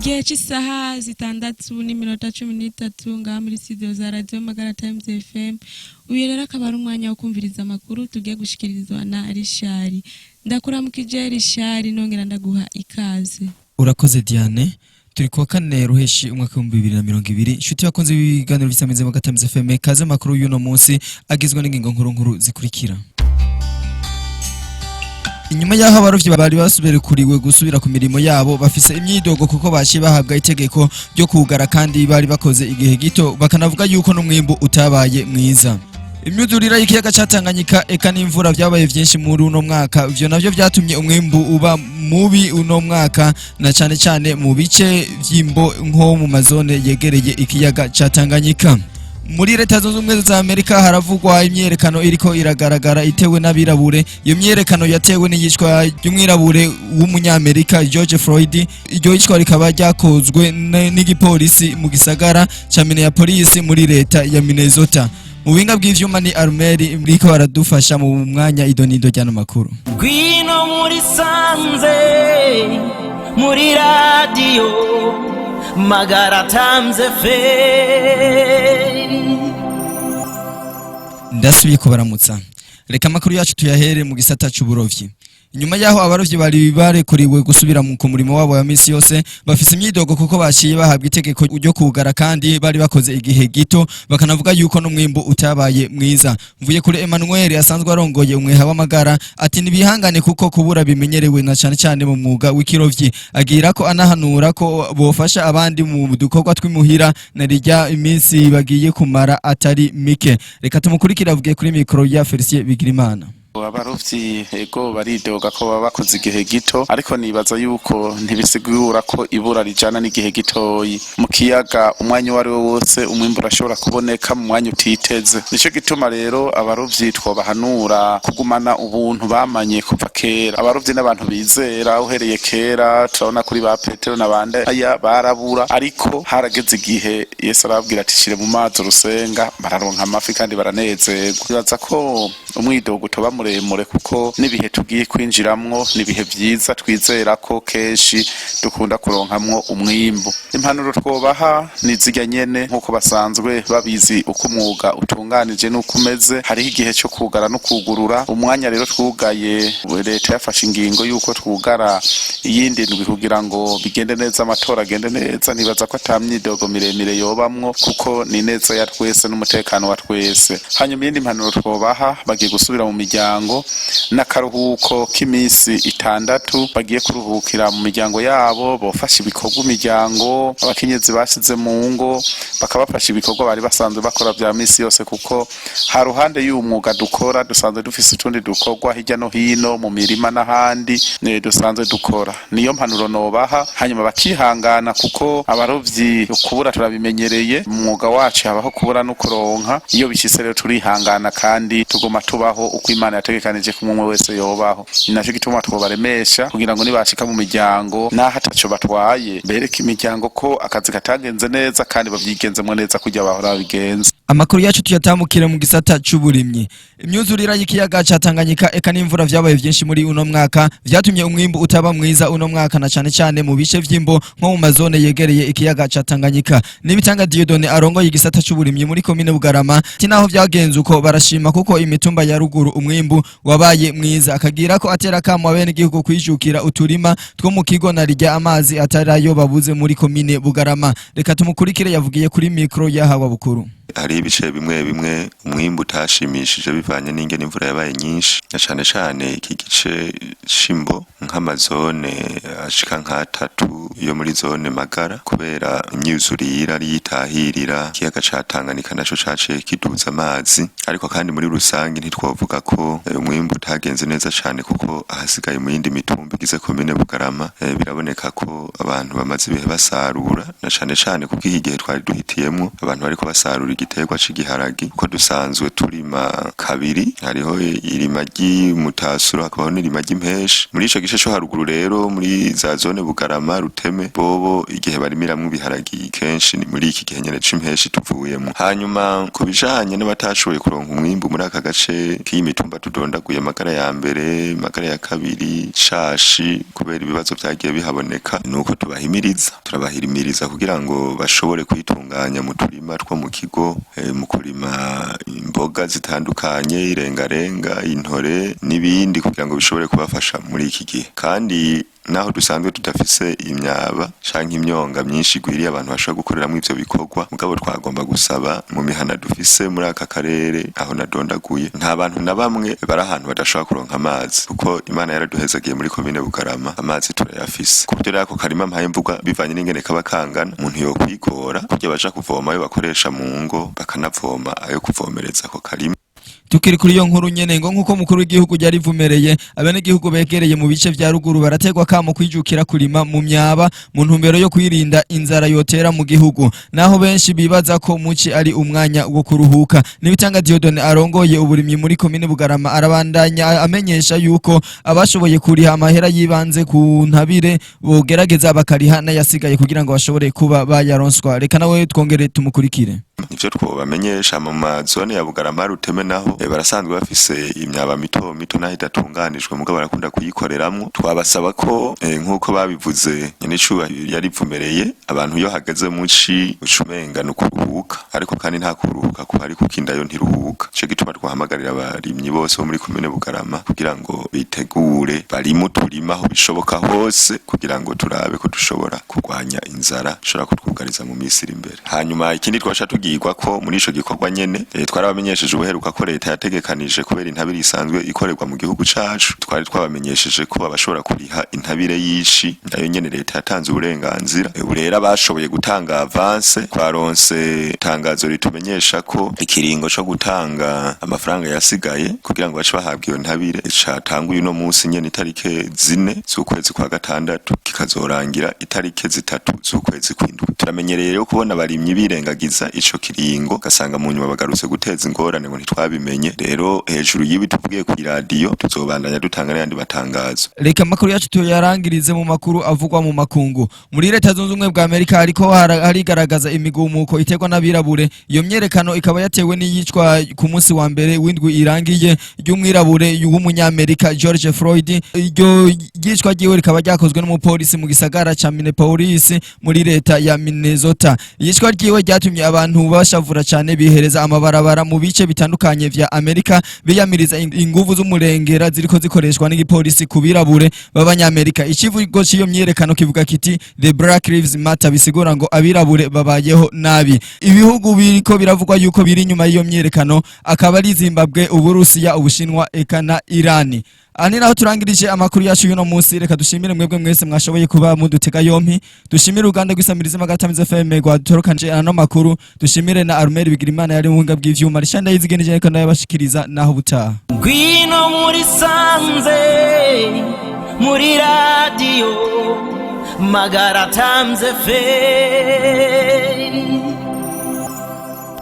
Igihe cy'isaha 6:13 ngaha muri studio za Radio Magara Times FM. Uyu rero akaba ari umwanya wo kumviriza amakuru tugiye gushikirizwa na Rishari. Ndakuramukije Rishari, nongera ndaguha ikaze. Urakoze Diane. Turi kuwa kane ruheshi umwaka w'2020. Inshuti bakunze ibiganiro by'Isamirizi Magara Times FM, kaze. Makuru y'uno munsi agizwe n'ingingo nkuru nkuru zikurikira: Inyuma y'aho abarovyi bari basubirekuriwe gusubira ku mirimo yabo, bafise imyidogo kuko baciye bahabwa itegeko ryo kugara kandi bari bakoze igihe gito, bakanavuga yuko n'umwimbu utabaye mwiza. Imyuzurira y'ikiyaga ca Tanganyika eka n'imvura vyabaye vyinshi muri uno mwaka, ivyo navyo vyatumye umwimbu uba mubi uno mwaka, na cane cane mu bice vy'imbo nko mu mazone yegereye ikiyaga ca Tanganyika. Muri Leta Zunze Ubumwe za Amerika haravugwa imyerekano iriko iragaragara itewe n'abirabure. Iyo myerekano yatewe n'iyicwa ry'umwirabure w'umunyamerika George Floyd. Iryo yicwa rikaba ryakozwe n'igipolisi mu gisagara ca Minneapolis muri leta ya Minnesota. Mu buhinga bw'ivyuma ni Armeri riko baradufasha. Mu mwanya idonido ry'ano makuru. Ngwino muri sanze muri radiyo Magara Times FM. Ndasubiye kubaramutsa. Reka amakuru yacu tuyahere mu gisata c'uburovyi. Inyuma y'aho abarovyi bari barekuriwe gusubira ku murimo wabo wa misi yose, bafise imyidogo kuko baciye bahabwa itegeko ryo kugara kandi bari bakoze igihe gito, bakanavuga yuko n'umwimbu utabaye mwiza. Mvuye kuri Emmanuel asanzwe arongoye umweha w'amagara ati nibihangane kuko kubura bimenyerewe na cane cane mu mwuga w'ikirovyi. Agira ko anahanura ko bofasha abandi mu dukorwa tw'imuhira na rirya iminsi bagiye kumara atari mike. Reka tumukurikire, avugiye kuri mikoro ya Felicien Bigirimana. Abarovyi ego baridoga ko baba bakoze igihe gito, ariko nibaza yuko ntibisigura ko ibura rijana n'igihe gitoyi. Mu kiyaga umwanya uwo ari wo wose umwimbu urashobora kuboneka mu mwanya utiteze. Nico gituma rero abarovyi twobahanura kugumana ubuntu bamanye kuva kera. Abarovyi n'abantu bizera uhereye kera. Turabona kuri ba Petero n'abandi aya barabura, ariko harageze igihe Yesu arababwira ati: "Shire mu mazi urusenga", bararonka amafi kandi baranezerwa. Nibaza ko umwidogo utoba muremure kuko n'ibihe tugiye kwinjiramwo n'ibihe vyiza, twizera ko kenshi dukunda kuronkamwo umwimbu. Impanuro twobaha ni zirya nyene nk'uko basanzwe babizi uko umwuga utunganije n'uko umeze. Hariho igihe cyo kugara no kugurura. Umwanya rero twugaye, leta yafashe ingingo y'uko twugara iyindi ndwi kugira ngo bigende neza, amatora agende neza. Nibaza ko ata myidogo miremire yobamwo kuko ni neza ya twese n'umutekano wa twese. Hanyuma iyindi mpanuro twobaha, bagiye gusubira mu miryango n'akaruhuko k'iminsi 6. Bagiye kuruhukira mu miryango yabo, bofasha ibikorwa imiryango, abakenyezi bashize mu ngo bakabafasha ibikorwa bari basanzwe bakora vya misi yose, kuko ha ruhande y'uyu mwuga dukora dusanzwe dufise utundi dukorwa hirya no hino mu mirima n'ahandi dusanzwe dukora. Niyo mpanuro nobaha. Hanyuma bakihangana kuko abarovyi ukubura turabimenyereye. Mu mwuga wacu habaho kubura no kuronka. Iyo bishitse rero turihangana kandi tuguma tubaho uko Imana yategekanije ko umwe wese yobaho. Ni naco gituma twobaremesha kugira ngo nibashika mu miryango, naho ataco batwaye, bereke imiryango ko akazi katagenze neza kandi bavyigenzemwo neza kurya bahora babigenza. Amakuru yacu tuyatamukire mu gisata c'uburimyi. Imyuzurira y'ikiyaga ca Tanganyika eka n'imvura vyabaye vyinshi muri uno mwaka vyatumye umwimbu utaba mwiza uno mwaka, na cane cane mu bice vy'imbo nko mu mazone yegereye ikiyaga ca Tanganyika. Nibitanga Dieudonné arongoye igisata c'uburimyi muri komine Bugarama ati naho vyagenze uko barashima kuko imitumba ya ruguru umwimbu wabaye mwiza. Akagira ko atera kamo abenegihugu kwijukira uturima two mu kigo na rirya amazi atari ayo babuze muri komine Bugarama. Reka tumukurikire, yavugiye kuri mikro yahawe bukuru. Hari ibice bimwe bimwe umwimbu utashimishije bivanye n'ingene imvura yabaye nyinshi, na cane cane iki gice c'imbo nk'amazone ashika nk'atatu yo muri zone Magara, kubera imyuzurira yitahirira ikiyaga ca Tanganyika naco caciye kiduza amazi. Ariko kandi muri rusange ntitwovuga ko umwimbu utagenze neza cane, kuko ahasigaye mu yindi mitumba igize komine Bugarama biraboneka ko abantu bamaze ibihe basarura, na cane cane kuko iki gihe twari duhitiyemwo abantu bariko basarura. c'igiterwa c'igiharagi, kuko dusanzwe turima kabiri: hariho irima ry'umutasuro, hakabaho n'irima ry'impeshi. Muri ico gice co haruguru rero, muri za zone Bugarama, Ruteme, bobo igihe barimiramwo ibiharagi kenshi ni muri iki gihe nyene c'impeshi tuvuyemwo. Hanyuma ku bijanye n'abatashoboye kuronka umwimbu muri aka gace k'iyi mitumba tudondaguye, Magara ya mbere, Magara ya kabiri, Shashi, kubera ibibazo vyagiye bihaboneka, nuko tubahimiriza, turabahimiriza kugira ngo bashobore kwitunganya mu turima two mu kigo, mu kurima imboga zitandukanye, irengarenga, intore n'ibindi, kugira ngo bishobore kubafasha muri iki gihe. Kandi naho dusanzwe tudafise imyaba canke imyonga myinshi igwiriye abantu bashobora gukoreramwo ivyo bikorwa, mugabo twagomba gusaba mu mihana dufise muri aka karere aho nadondaguye, nta bantu na bamwe bari ahantu badashobora kuronka amazi, kuko Imana yaraduhezagiye muri komine Bugarama, amazi turayafise. Ku buryo rero ako karima mpaye mvuga, bivanye n'ingene kaba kangana, umuntu yokwigora kurya baja kuvoma ayo bakoresha mu ngo, bakanavoma ayo kuvomereza ako karima. Tukiri kuri iyo nkuru nyene, ngo nkuko mukuru w'igihugu yarivumereye, abenegihugu begereye mu bice vya ruguru barategwa kamo kwijukira kurima mu myaba mu ntumbero yo kwirinda inzara yotera mu gihugu, naho benshi bibaza ko muci ari umwanya wo kuruhuka. Nibitanga Dieudonné arongoye uburimyi muri komine Bugarama arabandanya amenyesha yuko abashoboye kuriha amahera yibanze ku ntabire bogerageza bakariha n'ayasigaye kugira ngo bashobore kuba bayaronswa. Reka nawe twongere tumukurikire. Ivyo twobamenyesha, mu mazone ya Bugarama, Ruteme naho, barasanzwe bafise imyaba mito mito naho idatunganijwe, mugabo barakunda kuyikoreramwo. Twabasaba ko, nk'uko babivuze, nyenicubahiro yarivumereye, abantu iyo hageze muci ucumenga ni ukuruhuka, ariko kandi nta kuruhuka kuhari, kuko inda yo ntiruhuka. Ico gituma twahamagarira abarimyi bose bo muri komine Bugarama kugira ngo bitegure barime uturima aho bishoboka hose, kugira ngo turabe ko dushobora kurwanya inzara ishobora kutwugariza mu minsi iri imbere. Hanyuma ikindi twasha tugirwa ko muri ico gikorwa nyene, twarabamenyesheje ubuheruka ko leta yategekanije, kubera intabire isanzwe ikorerwa mu gihugu cacu, twari twabamenyesheje ko abashobora kuriha intabire y'ici nayo nyene leta yatanze uburenganzira. Ubu rero abashoboye gutanga avance, twaronse itangazo ritumenyesha ko ikiringo co gutanga amafaranga yasigaye kugira ngo bace bahabwa iyo ntabire catanguye uno munsi nyene itarike 4 z'ukwezi kwa gatandatu, kikazorangira itarike 3 z'ukwezi kw'indwi. Turamenyereye rero kubona abarimyi birengagiza ico kiringo, gasanga mu nyuma bagarutse guteza ingorane ngo ntitwabimenye. Rero hejuru y'ibi tuvugiye ku iradiyo, tuzobandanya dutanga n'ayandi matangazo. Reka amakuru yacu tuyarangirize mu makuru avugwa mu makungu. Muri Leta Zunze Ubumwe bwa Amerika hariko harigaragaza imigumuko iterwa n'abirabure. Iyo myerekano ikaba yatewe n'iyicwa ku munsi wa mbere w'indwi irangiye ry'umwirabure w'umunyamerika George Floyd. Iryo ryicwa ryiwe rikaba ryakozwe n'umupolisi mu gisagara ca Minneapolis muri leta ya Minnesota. Iyicwa ryiwe ryatumye abantu bashavura cane, bihereza amabarabara mu bice bitandukanye vya Amerika, biyamiriza inguvu z'umurengera ziriko zikoreshwa n'igipolisi ku birabure b'abanyamerika. Ikivugo c'iyo myiyerekano kivuga kiti "The Black Lives Matter", bisigura ngo abirabure babayeho nabi. Ibihugu biriko biravugwa yuko biri inyuma y'iyo myiyerekano akaba ari Zimbabwe, Uburusiya, Ubushinwa eka na Irani. Aha ni naho turangirije amakuru yacu y'uno munsi. Reka dushimire mwebwe mwese mwashoboye kuba mudutega yompi, dushimire uruganda rw'isamirizi Magara Times FM rwadutorokanje ano makuru, dushimire na Armel Bigirimana yari mu buhinga bw'ivyuma. Rishanda yizigenije ariko ndayabashikiriza. Naho ubutaha. Ngwino muri sanze, muri radiyo Magara Times FM.